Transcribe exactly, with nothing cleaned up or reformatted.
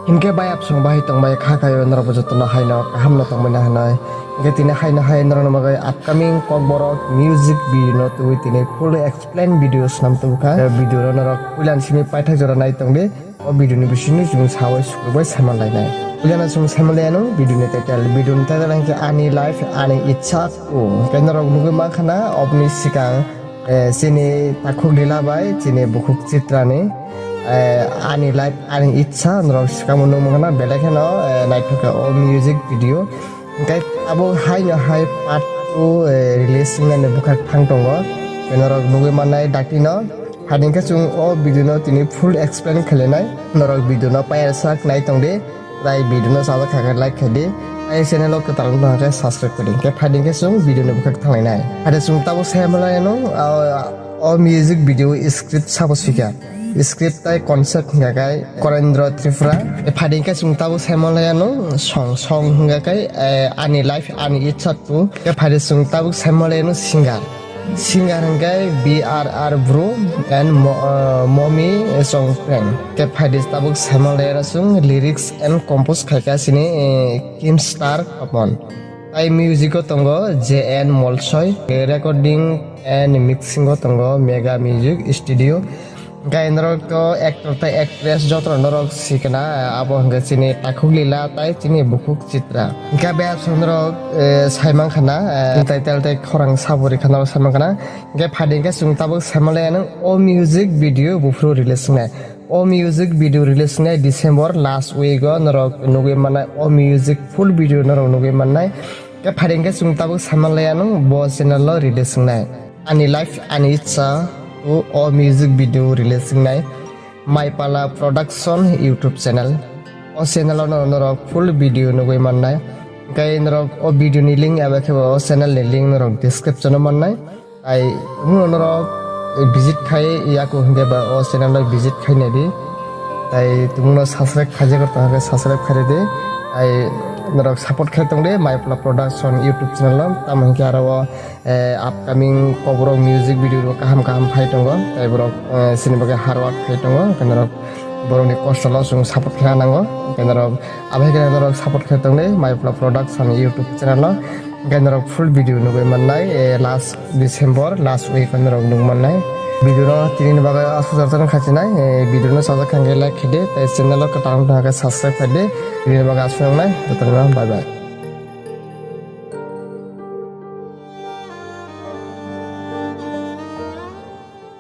Hinkhe bai absong bahai tongbai kha khayo norok bo jotono haino kaham no tongbai na hinoi. Hinkhe tini haino hai norok no bagwi upcoming Kokborok music video no tubui tini full explain video swnam tubu kha. Video no norok puila ni simi paithak jora nai tongdi. O video ni bisingo chwng sawi sukrubwi saiman lainai. Puila no chwng saiman laiya no video ni title. Video ni title hinkhe Ani Life Ani Ichha two. Hinkhe norok nugwi mankha na oboni swkang eh, chini takhuk Lila bai chini bukhuk Chitrani, eh, Ani Life Ani Ichha norok swkangbo nukmano belai kheno, eh, naithok kha o music video. Hinkhe abo haino hai part two, eh, release wngnani bwkhak thang tongo. Tei norok nugwi mannai dakti no. Phaidi khe chwng o video no tini full explain khlainai. Norok video no pairsak nai tongdi. Tai video no sajak kha khe like khaidi. Tai channel o kwtal wngkha khe subscribe khaidi. Khe phaidi khe chwng video ni bwkhak thanglainai. Phaidi chwng tabuk sai manlai ano, ah, o music video script sabo swikha. Script tai concept hwnkha khe Korendra Tripura. Khe phaidi khe chwng tabuk sai manlai ano song, song hwnkha khe, eh, Ani Life Ani Ichha two. Khe phaidi chwng tabuk sai manlai ano singer. Singer hwnkhe B R R Bru and Mo-, uh, Momi Chongpreng. Khe phaidi tabuk Samuel Dayara chwng lyrics and compose khaikha chini, eh, Kim Star Khopon. Tai music o tongo J N Molsoi, recording and mixing o tongo Mega Music Studio. Hinkhe norok to actor tei actress joto norok sikna, abo hwnkhe chini takhuk Lila tai chini bukhuk Chitra. Hinkhe bai absong norok, eh, saimankha na, eh, title tei khorang sabo rikha norok saimankha na. Hinkhe phaidi hinkhe chwng tabuk saimanlaiya nung o music video buphuru release wngnai. O music video release wngnai December last week o norok nugwi mannai o music full video norok nugwi mannai. Khe phaidi hinkhe chwng tabuk saimanlaiya nung bo channel o release wngnai. Ani Life Ani Ichha two o music video release wngnai Maipala Production YouTube channel. O channel o norok full video nugwi mannai. Hinkhe norok o video ni link eba khe o channel ni link norok description o mannai. Tai tumuno norok visit khai yaku hinkhe ba o channel no visit khai nai di. Tai tumuno subscribe khaijak tong khe subscribe khai di. Tai norok support khai tong di Maipala Production YouTube channel o. Tamo hinkhe aro o, eh, upcoming Kokborok music video rok kaham kaham phai tongo. Tai borok, eh, chini bagwi hard work khai tongo. Hinkhe norok borokni kosto no chwng support khlai nango. Hinkhe norok abo hai khe norok support khai tong di Maipala Production YouTube channel o. Hinkhe norok full video nugwi mannai, eh, last December last week o norok nugwi mannai. Video no tini ni bagwi aswk chwng khachinai, eh, video no sajak kha hinkhe like khai di, tei channel o kwtal wngkha khe subscribe khai di. Tini ni bagwi aswk wngnai, jotono bye bye.